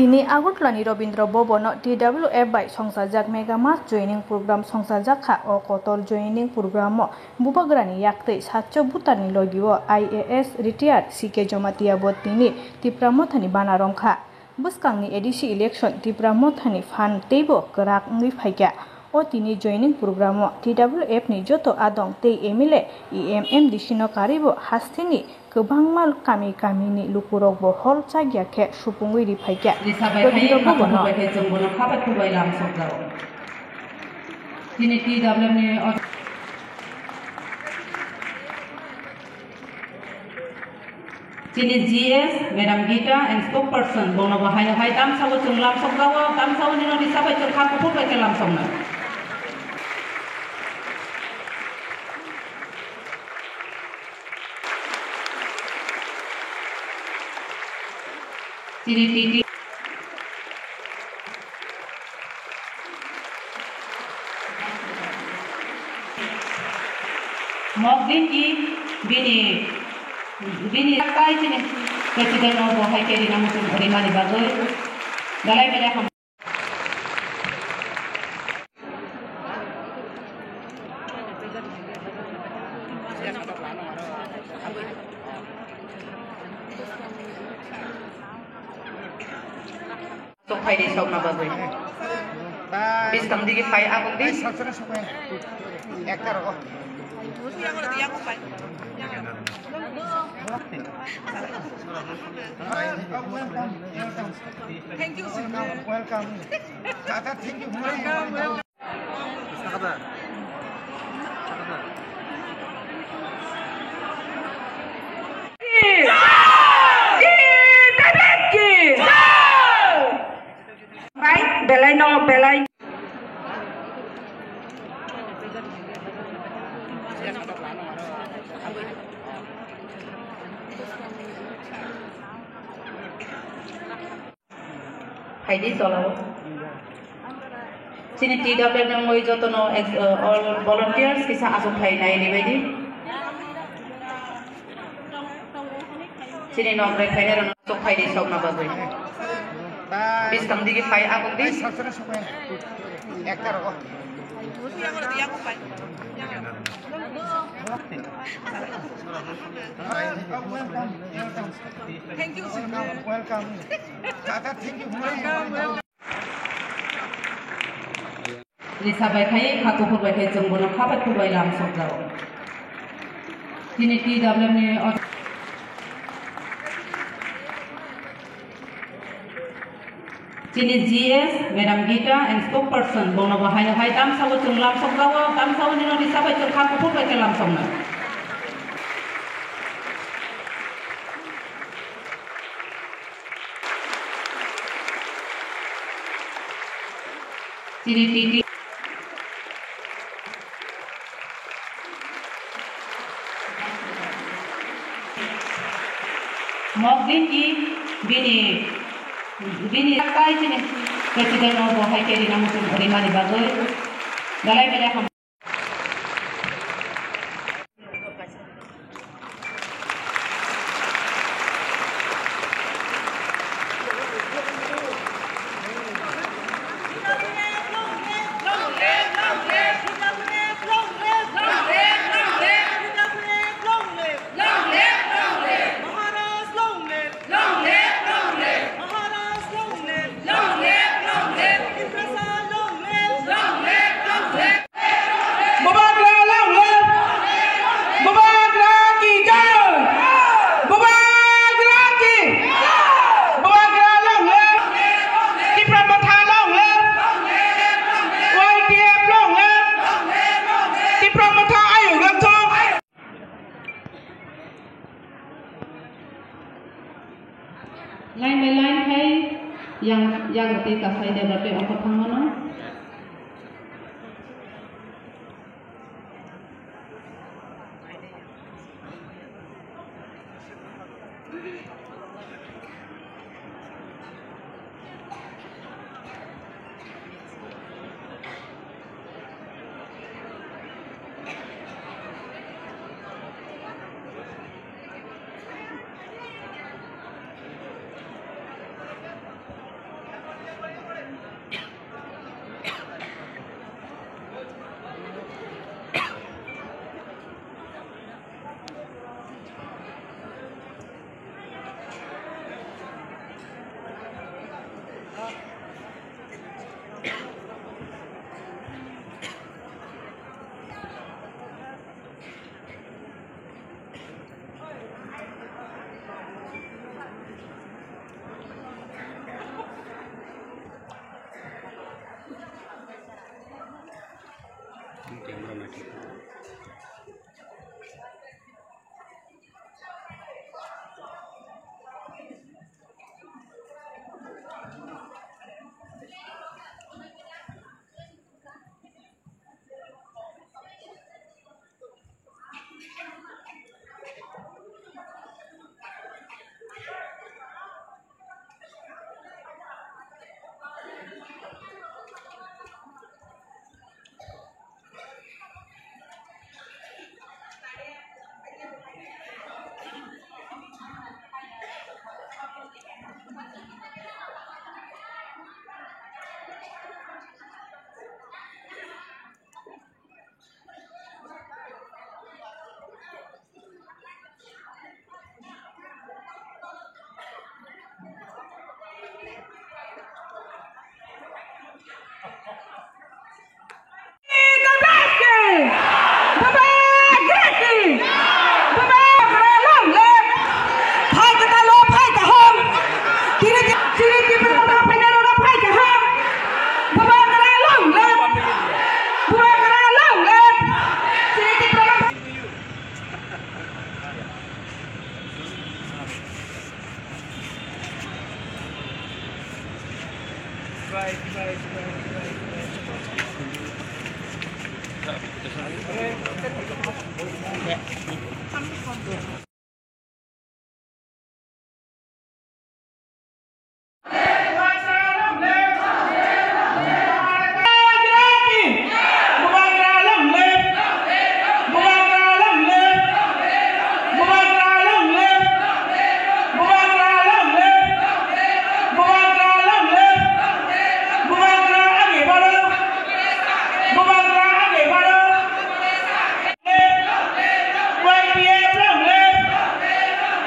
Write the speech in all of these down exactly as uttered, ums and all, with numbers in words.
Tini Agartala ni Rabindra Bhavan o T W F bai songchajak Mega Mass Joining Program songchajak kha. O kotor joining program o Bubagra ni yaktwi satcho butar ni logi o I A S retired C K Jamatia bo tini Tipra Motha ni bana romkha. Bwskang ni A D C election Tipra Motha ni phan teibo kwrak wngwi phaikha. O tini joining program o T W F ni joto adong tei M L A, E M, M D C no karwi bo haste ni kwbangma kami kami ni lukurok bo hol chakya khe supungwi ri phaikha. Risa bai khai Rabindra Bhavan o. Bai khai chwng bono khabai kubai lam sokjao. Tini T W F ni o- Chini G S, Madam Gita, and spokesperson, bono bo haino hai tamsao chwng lamsokjao, tamsao nino risa bai chwng kha kuphur bai khe lamsoknai. Chini T T. Mokdin ki bini, bini kai chini president no bo hai ke rina muchung rimani bagwi dalai belai ham. Sok phai di, sok na bagwi. Bis tang digi phai, abang di. Ekta rogo. Thank you, sir. Welcome. Tata, thank you. Belai no, belai. Phaidi tolao. Chini T W F ni wngwi jotono ex-, uh, all volunteers kisa achuk phai nai ni baidi. Chini nok bai phainai rok achuk phaidi sokna bagwi. Bis tang digi phai abang di. Ekta rogo. Thank you, sir. Welcome. Tata, thank you. Welcome, welcome. Risa bai khai, kha kuphur bai khai, chwng bono kha bai kubai lam sokjao. Chini T W F ni o-, Chini G S, Madam Gita, and spokesperson, bono bo hai, hai tamsao chwng lamsokjao, tamsao nino risa bai chwng kha kuphur bai khe lamsoknai. Chini T T. Mokdin ki bini, bini kai chini president no bo hai ke rina muchung rimani bagwi dalai belai ham. Long live, long live. Maharaj, long live. Long live, long live. Maharaj, long live. Long live, long live. Tiprasa, long live. Long live, long live. Bubagra, long live. Bubagra ki jai. Bubagra ki. Bubagra, long live. Tipra Motha, long live. Y T F, long live. Tipra Motha, ayuk langthok. Line by line khai yang, yang tei kasai debra tei ongkhor thangmano.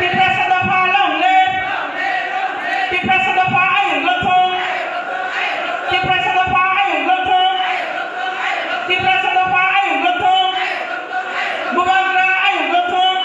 Tiprasa dopha long live! Tiprasa dopha ayuk long thung! Tiprasa dopha ayuk long thung! Tiprasa dopha ayuk long thung! Bubagra ayuk long thung!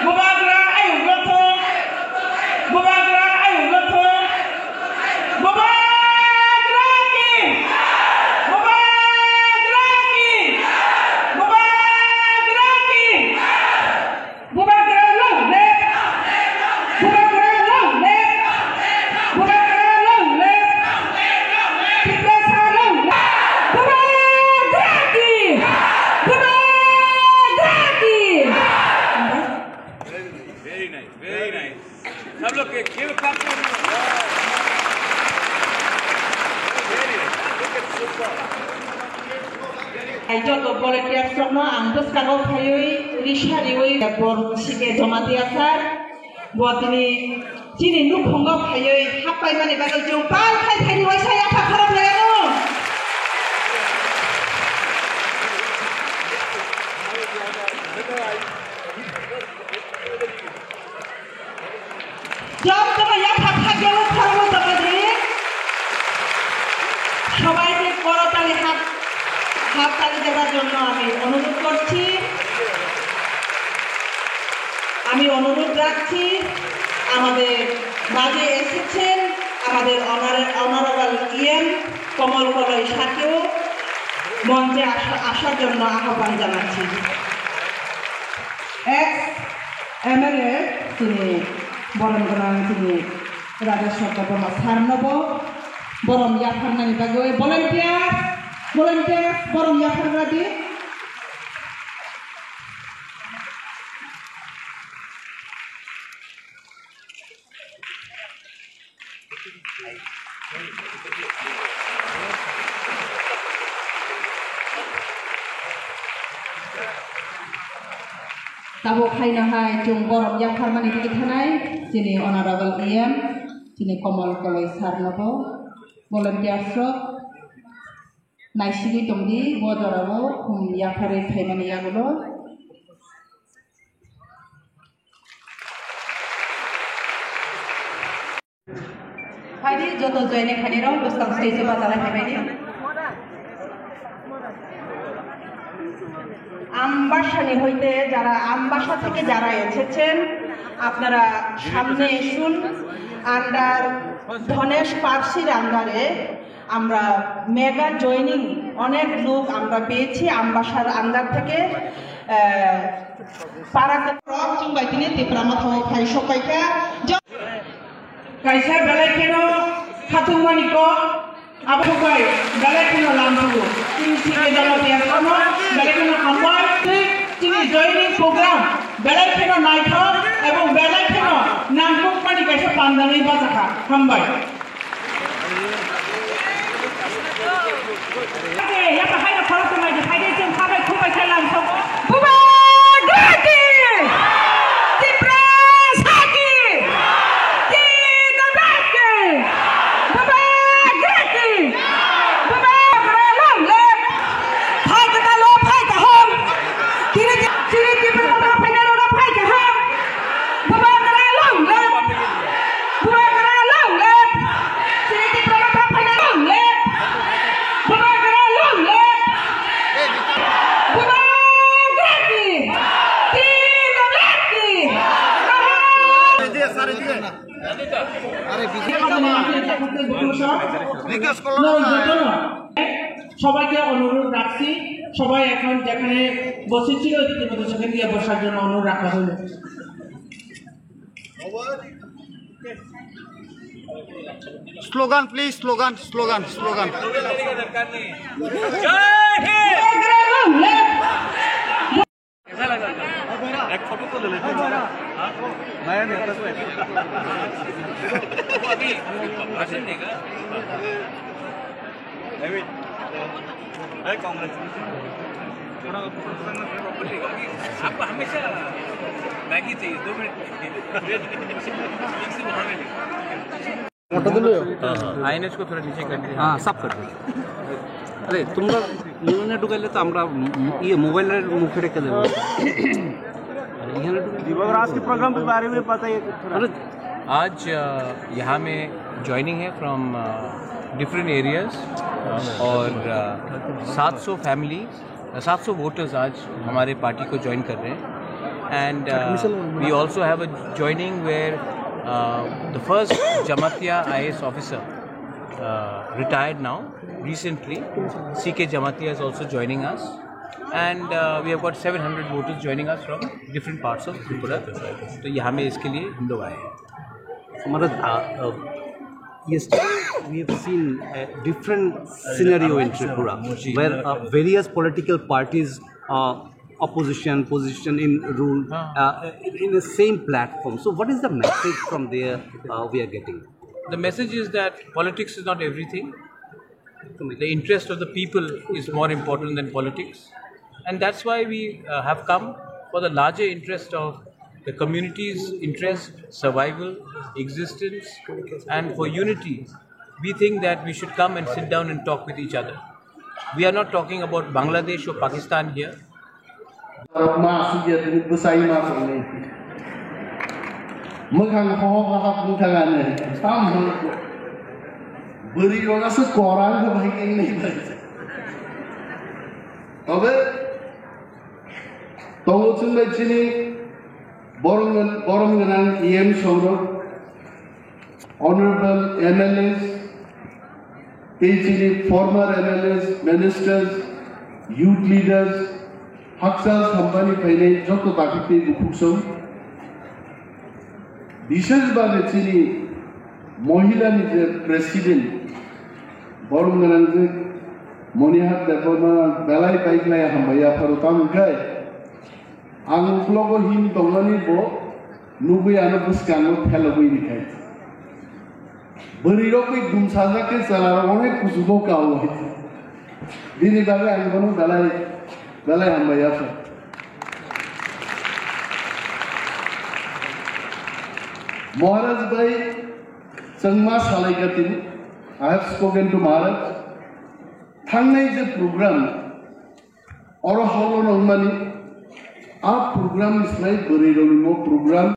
Bubagra ayuk long thung! Bubagra ayuk long thung! Bubagra ki! Bubagra ki! Bubagra ki! Bubagra long live! Bubagra long live! Bubagra long live! Tiprasa long live! Bubagra ki! Bubagra ki! Very nice, very nice. Sab log ke, ke clap karo. Very nice. Joto volunteers rokno ang bwskango phaiwi risa riwi bor sike Jamatia sir, bo tini chini nukhungo phaiwi happaimani bagwi chwng pal khai phaini waisa yapha khorok lai ano. জমজমাট থাকলেও ধর্ম জমাটি সবাইকে করতালি হাত হাততালি দেওয়ার জন্য আমি অনুরোধ করছি। আমি অনুরোধ রাখছি আমাদের মাঝে এসেছেন আমাদের অনারে-, অনারেবল ইএম কমল কলই স্যারকেও মঞ্চে আসা-, আসার জন্য আহ্বান জানাচ্ছি। X MLA chini borom gwnang chini Rajeshwar Debbarma sir nobo borom yapharnani bagwi volunteer, volunteer borom yapharnadi. Tabuk haino hai chwng borom yapharmani tigi thanai chini honorable E M, chini Komol Koloi sir nobo volunteers rok naisigwi tongdi bo jorao, um, yapharwi phaimani yagulo. Phaidi, joto joining khainai rok bwskang stage o bachalai phaibaidi. Ambassa হইতে যারা, আমবাসা থেকে যারা এসেছেন, আপনারা সামনে আসুন। আন্ডার ধনেশ পার্সির আন্ডারে আমরা মেগা জয়েনিং অনেক লোক আমরা পেয়েছি আমবাসার আন্ডার থেকে। আহ, পাড়া রক চুম্বাই তিনি তিপ্রা মথা ফাই সকাইকা। Kaisa belai kheno khatungmani kok, abo bai belai kheno lamsugo. Chini sini dalo tiya samo, belai kheno hambai, chini joining program, belai kheno naithok, ebong belai kheno nangkukmani kaisa pandani bachakha. Hambai. Ake, yapa haino khorok tongnai je, phaide chwng khabai khubai khe lamsok. Bubagra ki! Tiprasa ki! Tiprasa ki! Bubagra ki! Bubagra long live! Phai kwtal o phai kaham! Tini, tini Tipra phai kaham! Bubagra long live! Bubagra long live! Sri Tipra Motha phaina long live! Bubagra long live! Bubagra ki! T W F ki! আরে, বিশেষ করে না। সবাইকে অনুরোধ রাখছি, সবাই এখন যেখানে বসেছিল, রীতিমতো সেখানে গিয়ে বসার জন্য অনুরোধ রাখা হলো। Slogan, please, slogan, slogan, slogan. हाँ, हाँ, आई एन एच को थोड़ा नीचे कर दीजिए। हाँ, सब कर दीजिए। अरे, तुम लोग मुंह में ढुकाइले तो हमरा म-, म-, ये मोबाइल रे मुंह खड़े कर देबो। अरे, यहाँ ढुकाइले। दिवंगत राज के प्रोग्राम के बारे में बताइए थोड़ा। अरे, आज, अ, यहाँ में ज्वाइनिंग है फ्रॉम, अ, डिफरेंट एरियाज, अ, और, अ, सात सौ फैमिली, सात सौ वोटर्स आज हमारे पार्टी को ज्वाइन कर रहे हैं। And, uh, we also have a joining where, uh, the first Jamatia I A S officer, uh, retired now, recently, C K Jamatia is also joining us. And, uh, we have got seven hundred voters joining us from different parts of Tripura. तो यहाँ में इसके लिए हम लोग आए हैं। हमारा, uh, uh, yesterday we have seen a different scenario in Tripura, where, uh, various political parties, uh, opposition, position in rule, uh, in, in the same platform. So what is the message from there, uh, we are getting? The message is that politics is not everything. The interest of the people is more important than politics. And that's why we, uh, have come for the larger interest of the community's interest, survival, existence, and for unity. We think that we should come and sit down and talk with each other. We are not talking about Bangladesh or Pakistan here. Ma asuk ya tini bwsai ma songni. Mwkhang hohok hohok wngthang ani. Tam hwn. Bwrwi rok aswk kwrwng khe bai khe wngni bai. Tobe tongo chwng bai chini borom, borom gwnang E M songrok. Honorable M L As, tei chini former M L As, ministers, youth leaders, hakchal sampani phainai joto dakhuk tei bukhuk song. Bishesh bhabe chini mohila ni je president, borom gwnang je Monihar Debbarma belai bai khlai hambai yapharo tamo khe. Ang uklogo him tongmani bo nugwi ano bwskango phelogwi rikha. Bwrwi rok bai dumsajak khe chwla rok onek kuchugo kao. Bini bagwi ang bono belai, belai hambai ya sir. Maharaj bai chwngma salai ka tini. I have spoken to Maharaj. Thangnai je program, oro holo nongmani, a program ni slai bwrwi rokni mo program.